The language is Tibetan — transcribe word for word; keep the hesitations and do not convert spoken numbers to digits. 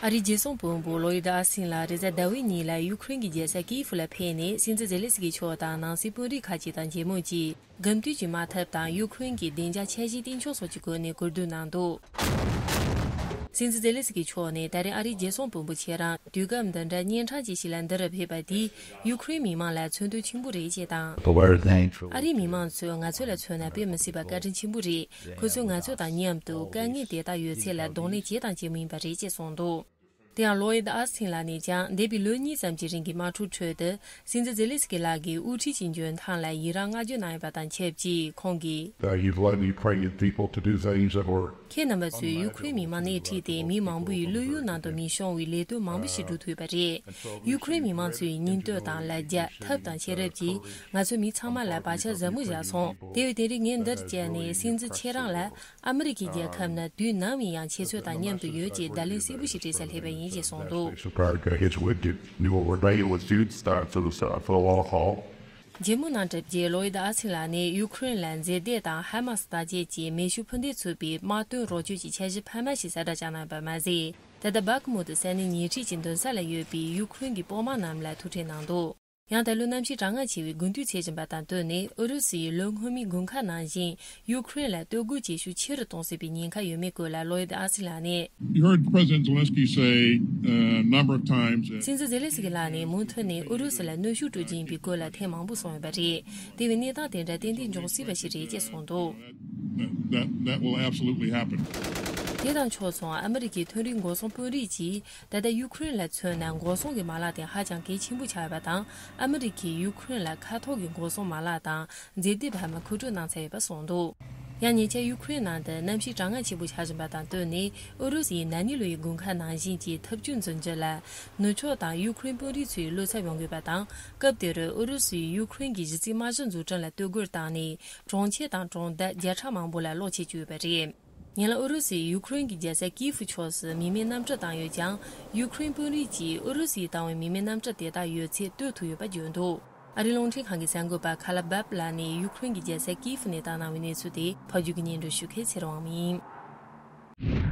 ཨ་རིའི་རྒྱལ་སྲུང་དཔོན་པོ་ལོ་ཡིད་ཨ་སིན་ལགས་རེས་གཟའ་ཟླ་བའི་ཉིན་ལ་ཡུ་ཁུ་རེན་གྱི་རྒྱལ་ས་ཀིའིབ་ལ་ཕེབས་ནས། སྲིད་འཛིན་ཛེ་ལེ་སི་ཀི་མཆོག་དང་ནང་སྲིད་དཔོན་རིགས་ཁག་ཅིག་དང་མཇལ་མོལ་གྱིས། གམ་དུས་ཀྱི་དམག་འཐབ་དང་ཡུ་ཁུ་རེན་གྱི་བདེ་འཇགས་འཆར་གཞིའི་སྟེང་ཕྱོགས་སོགས་ཀྱི་སྐོར་ནས་གོ་བསྡུར་གནང་འདུག་སྲིད་འཛིན་ཛེ་ལེ་སི་ཀི་མཆོག་ནས་ད་རེས་ཨ་རིའི་རྒྱལ་སྲུང་དཔོན་པོ་ཁྱེད་རང་དུས་སྐབས་འདི་འདྲ་གཉན་འཕྲང་ཅན་ཞིག་ལ་འདི་རུ་ཕེབས་པ་དེས། ཡུ་ཁུ་རེན་མི་མང་ལ་མཚོན་དོན་ཆེན་པོ་རེད་ཅེས་དང་། ཨ་རིའི་མི་མང་ཚོས་ང་ཚོ་ལ་མཚོན་ན་དཔེ་མི་སྲིད་པ་བཀའ་དྲིན་ཆེན་པོ་རེད། ཁོ་ཚོས་ང་ཚོ་དང་མཉམ་དུ་དཀའ་ངལ་དེ་དག་ཡོད་ཚད་ལ་གདོང་ལེན་བྱེད་དང་བྱེད་མུས་ཡིན་པ་རེད་ཅེས་གསུངས་འདུག་དེ་ཡང་ལོ་ཡིད་ཨ་སིན་ལགས་ནས་ཀྱང་འདས་པའི་ལོ་གཉིས་ཙམ་གྱི་རིང་གི་དམག་འཁྲུག་ཁྲོད་དུ། སྲིད་འཛིན་ཛེ་ལེ་སི་ཀི་ལགས་ཀྱིས་དབུ་ཁྲིད་ཀྱི་འཇོན་ཐང་ལ་ཡི་རངས་བསྔགས་བརྗོད་གནང་ཡོད་པ་དང་ཆབས་ཅིག་ཁོང་གིས། Uh, you've led the Ukrainian people to do things that were ཁྱེད་རྣམ་པ་ཚོས་ཡུ་ཁུ་རེན་མི་མང་སྣེ་ཁྲིད་དེ། མི་མང་པོ་ཡི་བློ་ཡུལ་ནང་དུ་མི་ཤོང་བའི་ལས་དོན་མང་པོ་ཞིག་བསྒྲུབས་ཐུབ་པ་རེད། ཡུ་ཁུ་རེན་མི་མང་ཚོའི་སྙིང་སྟོབས་དང་ལ་རྒྱ། ཐབས་དང་ཤེས་རབ་ཀྱིས་ང་ཚོ་མི་ཚང་མ་ལ་བག་ཆགས་ཟབ་མོ་བཞག་སོང་། དེ་བས་དེ་རིང་ངས་འདིར་བཅར་ནས། སྲིད་འཛིན་ཁྱེད་རང་ལ་ཨ་མི་རི་ཀའི་རྒྱལ་ཁབ་ནི་དུས་ནམ་ཡིན་ཡང་ཁྱེད་ཚོ་དང་མཉམ་དུ་ཡོད་ཅེས་བརྡ་ལན་གསལ་པོ་ཞིག་སྤྲད་སར་སླེབས་པ་ཡིན་ཞེས་གསུངས་འདུག America is with you. We will remain with you, uh, for the, for the long haul. མཇལ་མོལ་གནང་གྲབས་རྗེས་ལོ་ཡིད་ཨ་སིན་ལགས་ནས་ཡུ་ཁུ་རེན་ལ་མཛེས་སྡེག་དང་ཧ་མ་སི་དང་བཅས་ཀྱི་མེ་ཤུགས་འཕུར་མདེལ་ཚུད་པའི་དམག་དོན་རོགས་སྐྱོར་གྱི་འཆར་གཞི་འཕར་མ་ཞིག་གསལ་བསྒྲགས་བྱས་གནང་ཡོད་པ་མ་ཟད། ད་ལྟ་སྦག་མུ་ཏི་ས་གནས་ཉེ་འཁྲིས་ཀྱི་མདུན་ས་ལ་ཡོད་པའི་ཡུ་ཁུ་རེན་གྱི་དཔོན་དམག་རྣམས་ལ་ཐུག་འཕྲད་གནང་འདུག་ཡང་ད་ལོ་གནམ་གཤིས་གྲང་ངར་ཆེ་བའི་དགུན་དུས་ཚེས་ཟིན་པ་དང་བསྟུན་ནས། ཨུ་རུ་སུ་ཡིས་ལོ་སྔོན་མའི་དགུན་ཁ་ནང་བཞིན་ཡུ་ཁུ་རེན་ལ་སྟོབས་རྒོལ་བྱེད་ཤུགས་ཆེ་རུ་གཏོང་སྲིད་པའི་ཉེན་ཁ་ཡོད་མེད་སྐོར་ལ་ལོ་ཡིད་ཨ་སིན་ལགས་ནས། You heard President Zelensky say, uh, a number of times that སྲིད་འཛིན་ཛེ་ལེ་སི་ཀི་ལགས་ནས་མུ་མཐུད་ནས་ཨུ་རུ་སུ་ལ་གནོན་ཤུགས་སྤྲོད་རྒྱུ་ཡིན་པའི་སྐོར་ལ་ཐེངས་མང་པོ་གསུངས་ཡོད་པ་རེད། དེ་བས་གནས་སྟངས་དེ་འདྲ་ཏན་ཏན་འབྱུང་སྲིད་པ་ཞིག་རེད་ཅེས་གསུངས་འདུག That, that will absolutely happen. དེ་དང་ཕྱོགས་མཚུངས། ཨ་མི་རི་ཀའི་མཐོ་རིམ་འགོག་སྲུང་དཔོན་རིགས་ཀྱིས། ད་ལྟ་ཡུ་ཁུ་རེན་ལ་མཚོན་ན། འགོག་སྲུང་གི་མ་ལག་དེ་ཧ་ཅང་གལ་ཆེན་པོ་ཆགས་ཡོད་པ་དང་། ཨ་མི་རི་ཀས་ཡུ་ཁུ་རེན་ལ་མཁའ་ཐོག་གི་འགོག་སྲུང་མ་ལག་དང་མཛེས་སྡེག་འཕར་མ་མཁོ་སྤྲོད་གནང་ཚར་ཡོད་པ་གསུངས་འདུག་ཡང་ཉེ་ཆར་ཡུ་ཁུ་རེན་ནང་དུ་གནམ་གཤིས་གྲང་ངར་ཆེན་པོ་ཆགས་བཞིན་པ་དང་བསྟུན་ནས། ཨུ་རུ་སུ་ཡིས་ན་ནིང་ལོ་ཡི་དགུན་ཁ་ནང་བཞིན་གྱི་ཐབས་ཇུས་འཛིན་རྒྱུ་ལ། ནུབ་ཕྱོགས་དང་ཡུ་ཁུ་རེན་དཔོན་རིགས་ཚོས་བློ་འཚབ་ཡོང་གི་ཡོད་པ་དང་། སྐབས་དེར་ཨུ་རུ་སུ་ཡིས་ཡུ་ཁུ་རེན་གྱི་གཞི་རྩའི་དམག་གཞི་འཛུགས་སྐྲུན་ལ་གཏོར་རྒོལ་བཏང་ནས། གྲོང་ཁྱེར་དང་གྲོང་རྡལ་བརྒྱ་ཕྲག་མང་པོ་ལ་གློག་ཆད་བཅུག་ཡོད་པ་རེད། ཉེ་ལམ་ཨུ་རུ་སུས་ཡུ་ཁུ་རེན་གྱི་རྒྱལ་ས་ཀིའིབ་ཕྱོགས་སུ་མི་མེད་གནམ་གྲུ་བཏང་ཡོད་ཀྱང་། ཡུ་ཁུ་རེན་དཔོན་རིགས་ཀྱིས་ཨུ་རུ་སུས་བཏང་བའི་མི་མེད་གནམ་གྲུ་དེ་དག་ཡོད་ཚད་གཏོར་ཐུབ་ཡོད་པ་བརྗོད་འདུག་ཨ་རིའི་རླུང་འཕྲིན་ཁང་གི་གསར་འགོད་པ་ཁ་ལ་བབ་ལགས་ནས་ཡུ་ཁུ་རེན་གྱི་རྒྱལ་ས་ཀིའིབ་ནས་བཏང་གནང་བའི་གནས་ཚུལ་དེ། ཕབ་སྒྱུར་གྱིས་སྙན་སྒྲོན་ཞུ་མཁན་ཚེ་རིང་དབང་མོ་ཡིན།